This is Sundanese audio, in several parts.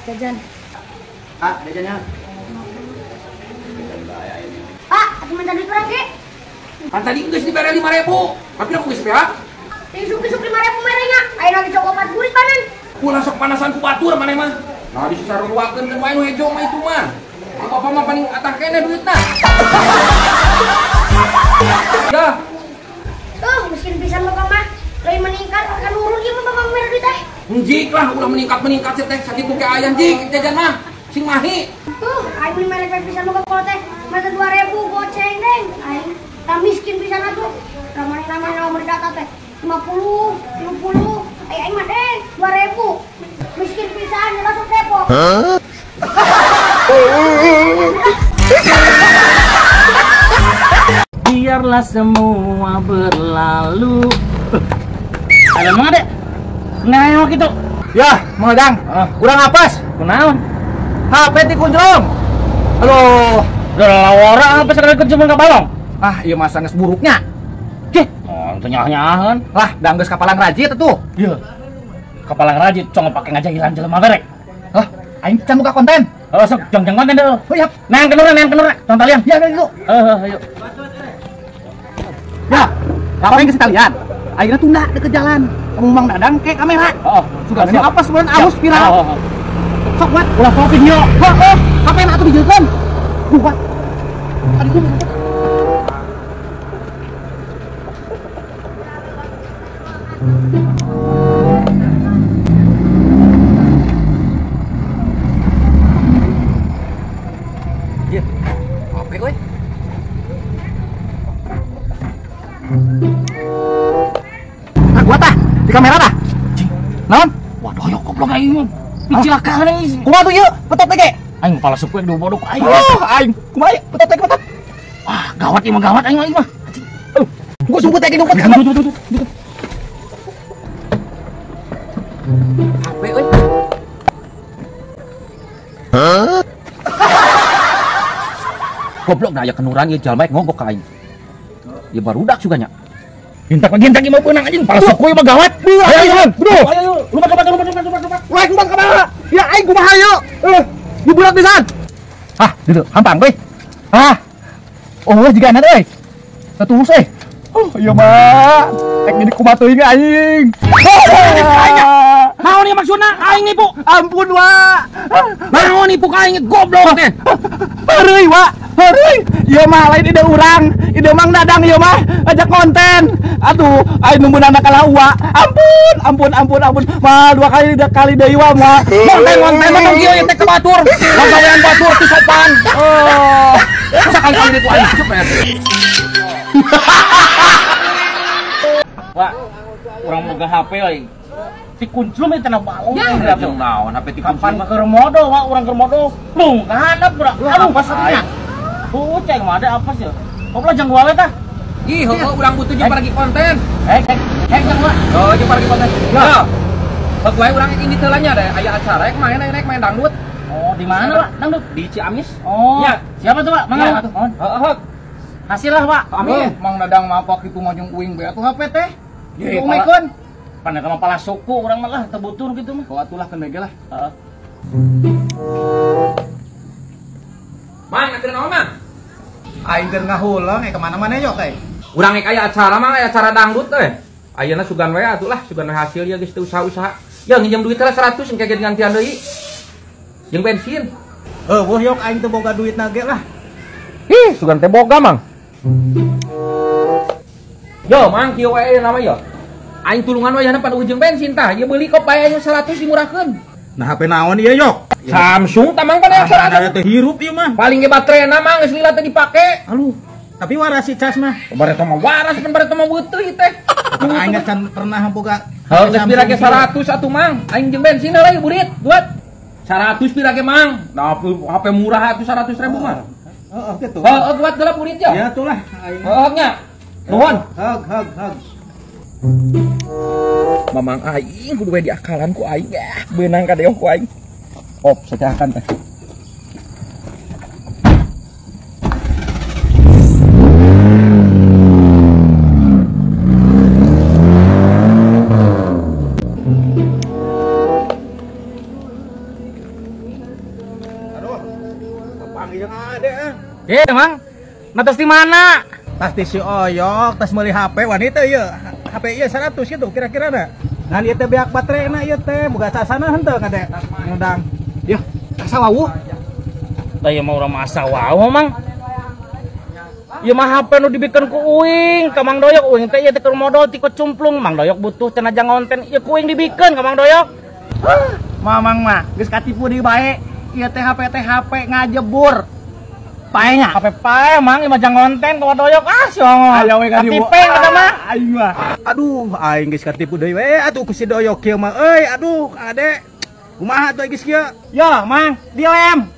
Jajan. Ah, jajannya. Pak, aku minta duit urang ge. Kan tadi geus dibere 5.000. Tapi aku geus beak. Isuk-isuk 5.000 merenya. Ayeuna ge cok opat burit panan. Ulah sok panasan ku batur maneh mah. Nah disaruakeun kan wae nu hejo mah itu mah. Ku bapak mah paling atah keneh duitna. Ya. Tuh, miskin pisan bapak mah. Lain meningkat akan nurun ieu mah bapak mere duit teh. Njik lah ulah meningkat-meningkat sih teh sakitu ke aya njik jajan mah. Sing mahi. Tuh, aing meuli mere pisan bapak kalau teh. Mata 2.000 goceng deng. Aing tah miskin pisan atuh. Ramane-ramane nomor data teh 50, 30, aing mah deng 2.000. Miskin pisan langsung kepo. Hah? Biarlah semua berlalu. Ada mang adek? Nengok itu. Ya, Mang Dadang. Kurang apas? Kunaon? HP ti kunjung. Aduh, udah lawara HP sekali kunjung ka balong. Ah, ieu mah geus buruknya. Cih, oh, teu nyaah-nyaaheun. Lah, da geus kapalang rajit atuh. Ieu. Kapalang rajit cong pake ngajahilan jelema berek. Hah, aing can buka konten. Oh, sok jong-jong konten deh. Oh, iya. Nang kenurna, tong talian. Ya, gitu. Heeh, ayo. Ya, ngapain ke talian? Akhirnya tunda deket jalan. Kamu Mang Dadang ke kamera. Oh, suka apa sebenarnya alus viral. Oh. Sok buat ulah sok video. Heeh, kapan atuh dijieun? Buat. Aduh. Iya. HP euy. Nah, gua tah di kamera tah. Cing. Naon? Waduh, yo goblok aing mah. Dicilakaan aing. Kumaha tuh ieu? Betot teh ge. Aing kepala suku yang bodoh aing. Oh, aing. Kumaha ieu? Betot teh betot. Wah, gawat ieu mah gawat aing mah. Aduh, gua sumput teh ngumpet. Tuh. HP euy. Hah? Goblok da aya kenuran ieu jalma ngogok ka aing. Ya barudak juga nya. Gintak ieu mah beunang anjing, kepala suku ieu mah gawat. Ayo, bro. Ayo, lupa. Wah, kumaha kamera? Ya aing kumaha ieu? Dibulat pisan. Ah, ditu, hampang euy. Ah. Oh, jiga na euy. Satulus euy. Oh, ieu mah. Ek jadi kumaha teuing aing. Naon ieu maksudna? Aing nipu. Ampun, wa. Naon nipu ka aing goblok teh. Heureuy, wa. Heureuy. Ieu mah lain ide urang, ide Mang Dadang ieu mah ajak konten. Aduh, aing nu meunang kalah uwa. Ampun, ampun, ampun, ampun. Mah dua kali deui wa mah. Konten mah tong kieu ieu teh ke batur. Lagawean batur teu sopan. Oh, sakali-kali nipu aing cuk ya. Wah, urang boga HP euy. Si kunclum ieu cenah balong. Ya, naon HP ti kapan keur modo, wa urang keur modo. Lung ka handap urang. Aduh, pas atunya. Oh, cek mah ada apa sih? Goblok jang wae tah. Ih, heueuh urang butuh jeung paragi konten. Hek, jang wae. Oh, jeung paragi konten. Ya. Heuh wae urang ini teu nya da aya acara rek main rek main dangdut. Oh, di mana, Pak? Dangdut di Ciamis. Oh. Ya. Siapa tuh, Pak? Mangga atuh. Heeh. Hasil lah, Pak. Amin. Mang Dadang mah pak kitu mah jeung uing bae atuh HP teh. Ye, Umekeun. Pan eta mah pala suku urang mah lah teu butuh kitu mah. Oh, atulah keun ge lah. Heeh. Mang, keur naon, Mang? Aing keur ngahuleng ka mana-mana yo teh. Urang rek aya acara mang, aya acara dangdut teh. Ayeuna sugan we atuh lah, sugan we hasil ya geus teu usaha-usaha. Ya nginjem duit lah 100 engke ge gantian deui. Jeung bensin. Heueuh yok aing teu boga duit na ge lah. Ih, sugan teh boga, Mang. Yo, Mang kieu wae nama yo. Aing tulungan we pan ujung bensin tah. Ieu beuli kop bae 100 dimurahkeun. Nah, HP naon ieu yok? Samsung tamang pan aya 100. Teh hirup ieu mah. Paling ge baterena mah geus lila teh dipake. Aduh, tapi waras si cas mah. Bareto mah waras pan bareto mah butuh ieu teh. Aing can pernah boga. Heuh, geus pira ge 100 atuh Mang. Aing jeung bensin heula ieu burit, duit. 100 pira ge Mang. Nah, HP murah atuh 100.000 mah. Heeh, kitu. Heeh, buat heula burit ya. Ya atuh lah aing. Heeh nya. Nuhun. Hog hog hog. Mamang aing kudu we diakalan ku aing ya. Beunang kadeoh ku aing. Op, secakan teh. Ade. Mang. Nah tas di mana? Tas di si Oyok, tas meuli HP wanita ieu. HP ieu 100 gitu kira-kira na. Ngan ieu teh beak baterena ieu teh boga sasana henteu kade. Ngundang. Yeuh, asa wawuh. Tah ieu mah urang mah asa wawuh, Mang. Ieu mah HP nu dibikeun ku uing ka Mang Doyok, uing teh ieu teh keur modal ti cumplung, Mang Doyok butuh cenah jang ngonten, ieu ku uing dibikeun ka Mang Doyok. Mamang mah geus katipu deui bae. Ieu teh HP teh HP ngajebur. Pae nya? HP pae Mang, ieu mah jang ngonten ka Doyok ah si Ongol. Aya we katipu. Katipu eta mah. Aing mah. Aduh, aing geus katipu deui we atuh ku si Doyok kieu mah euy, aduh Ade. Kumaha atuh geus kieu? Yo, Mang, dilem.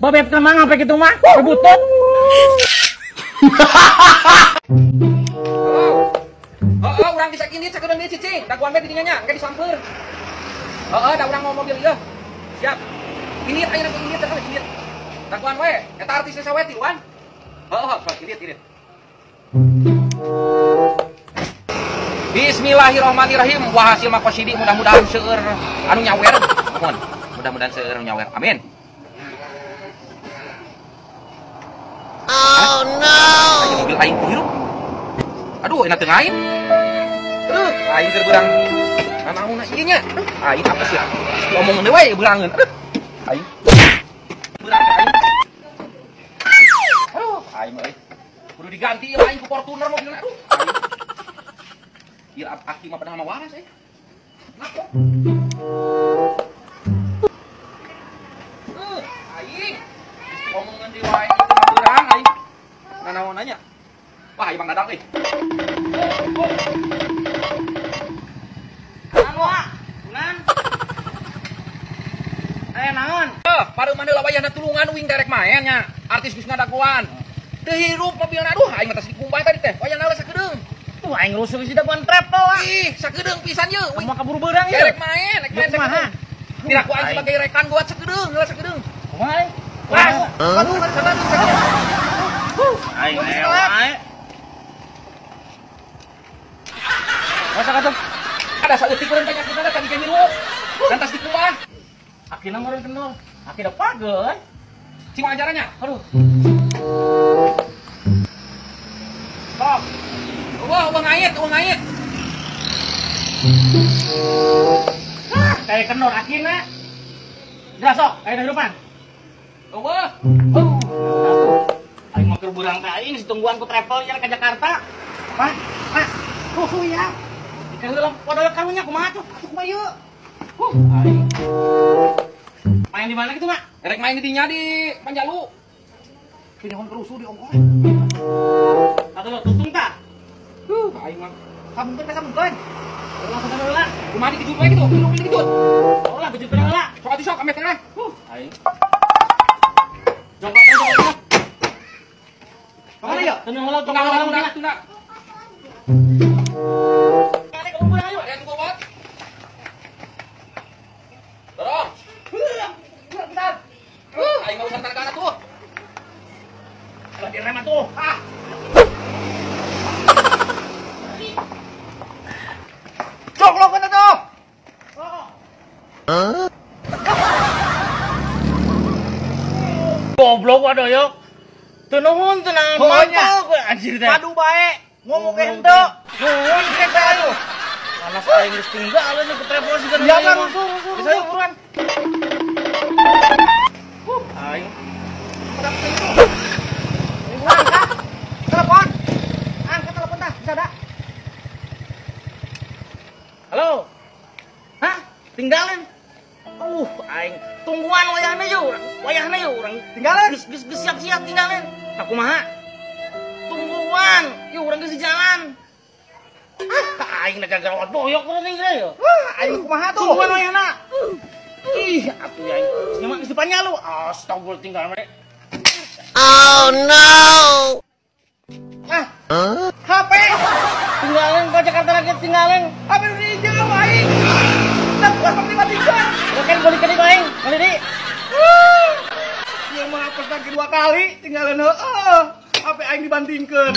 Babetkeun Mang HP kitu mah, butut. Heeh, urang bisa indit sakedeung deui cicing, daguan we di dinya nya, engke disamper. Heeh, da urang mau mobil ieu. Siap. Indit ayeuna ku indit teh indit. Daguan we, eta artis sawe tiluan. Heeh, sok indit indit. Bismillahirrahmanirrahim. Wah hasil mah kosidi mudah-mudahan seueur anu nyawer. Mohon, mudah-mudahan seueur anu nyawer. Amin. Oh no. Ayo mobil aing hirup. Aduh, enak teu ngain. Aduh, aing keur beurang. Nanaonna ieu nya? Aduh, aing apa sih? Ngomong deui we beurangeun. Aduh. Aing. Beurang aing. Aduh, aing euy. Kudu diganti ieu aing ku Fortuner mobilna. Aduh. Aing. Ieu aki mah padahal mah waras euy. Kenapa? Aing. Ngomongan deui wae beurang aing. Nanaon nanya? Wah, aing Bang Dadang euy. Anu, Kunan. Aya naon? Heuh, pareuman heula wayahna tulungan uing derek maen nya. Artis geus ngadagoan. Teu hirup mobilna aduh aing mah tas dikumbah tadi teh. Wayahna heula sakedeung. Tuh aing rusuh si dagoan travel ah. Ih, sakedeung pisan ye. Uing mah kaburu beurang ye. Derek maen, rek maen sakedeung. Piraku aing sebagai rekan buat sakedeung, heula sakedeung. Kumaha aing? Wah, aduh, sabar sakedeung. Aing wae. Masa katuh? Ada saeutik urang tanya kita tadi ge hirup. Dan tas dikumbah. Akina meureun kendor. Akina pageuh. Cing ajarannya. Aduh. Stop. Wah, uang ngait, uang ngait. Hah, kayak kendor akina. Geus sok, aya hirupan. Wah. Aing mah keur beurang teh aing ditungguan ku travel nya ka Jakarta. Pak, Pak, rusuh ya. Dikeun heula podoyok karunya kumaha tuh? Atuh kumaha ieu? Aing. Main di mana gitu, Mak? Rek main di dinya di Panjalu. Pinjahon kerusuh di ongkoh. Atuh tutung tah. Aing mah. Sambungkeun ka sambungkeun. Langsung heula. Kumaha dikejut we gitu, hirup dikejut. Oh lah kejut heula. Sok atuh sok ame teh. Aing. Jongkok jongkok. Kemana yuk? Tenang heula, Tunda tunggu tunda heula. tunda. Kade kamu ayo. Aya tunggu bot. Dorong. Aing mah urusan tangan atuh. Lah direm atuh. Ah. Jongkok atuh. Goblok wadoyok. Teu nuhun teu naon mantap anjir teh. Padu bae, ngomong ke henteu. Nuhun teh aduh. Panas aing geus tinggal nya ke travel siga. Ya kan rusuh rusuh. Geus ayo buruan. Aing. Angkat telepon. Angkat telepon tah, bisa da. Halo. Hah? Tinggalin. Aing tungguan wayahna yeuh urang. Wayahna yeuh urang. Tinggalin. Geus geus siap-siap tinggalin. Tah kumaha? Tungguan, yeuh urang geus di jalan. Ah, aing gara-gara doyok urang teh yeuh. Wah, aing kumaha tuh? Tungguan wayahna. Ih, atuh aing. Geus mah geus di Panjalu. Astagfirullah tinggal mere. Oh no. Ah. HP. Tinggalin ke Jakarta lagi tinggalin. HP udah dijauh aing. Dan 053. Oke, balik ke aing. Balik di. Ieu mah apes lagi 2 kali tinggalin heueuh. HP aing dibandingkeun.